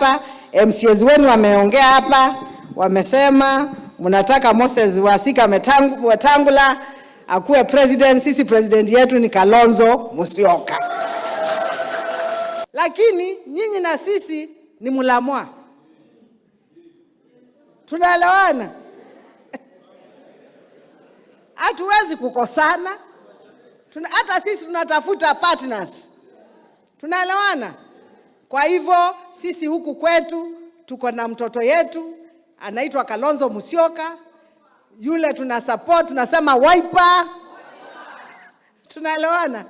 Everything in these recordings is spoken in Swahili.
hapa, MCAs wenu wameongea hapa, wamesema mnataka Moses Wasika Wetangula akuwe president. Sisi president yetu ni Kalonzo Musyoka, lakini nyinyi na sisi ni mulamwa, tunaelewana? Hatuwezi kukosana. Hata sisi tunatafuta partners, tunaelewana? Kwa hivyo sisi huku kwetu tuko na mtoto yetu anaitwa Kalonzo Musyoka, yule tuna support, tunasema Wiper, tunaelewana?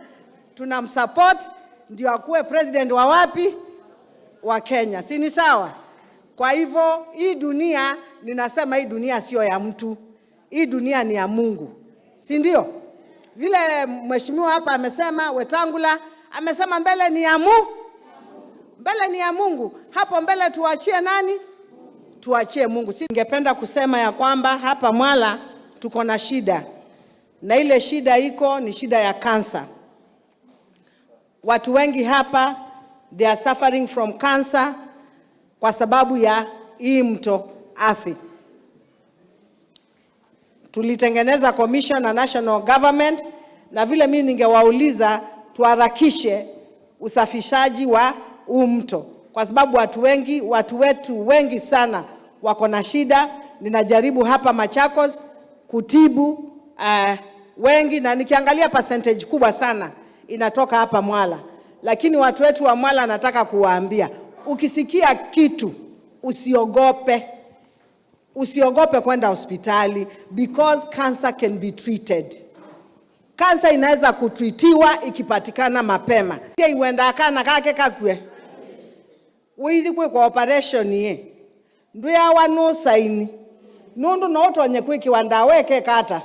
Tunamsupport ndio akuwe president wa wapi? Wa Kenya, si ni sawa? Kwa hivyo hii dunia, ninasema hii dunia sio ya mtu, hii dunia ni ya Mungu, si ndio? Vile mheshimiwa hapa amesema, Wetangula amesema mbele ni ya mbele ni ya Mungu. Hapo mbele tuachie nani? Tuachie Mungu. Si ningependa kusema ya kwamba hapa Mwala tuko na shida, na ile shida iko ni shida ya kansa. Watu wengi hapa, they are suffering from cancer kwa sababu ya hii mto Athi. Tulitengeneza commission na national government, na vile mimi ningewauliza tuharakishe usafishaji wa huu mto, kwa sababu watu wengi, watu wetu wengi sana wako na shida. Ninajaribu hapa Machakos kutibu wengi, na nikiangalia percentage kubwa sana inatoka hapa Mwala, lakini watu wetu wa Mwala nataka kuwaambia, ukisikia kitu usiogope, usiogope kwenda hospitali because cancer can be treated. Kansa inaweza kutreatiwa ikipatikana mapema. Iwenda kana kake kakwe withi kwikwa operation ye ndwiawa nusaini nundu no utonye kwikiwa ndawa ikekata.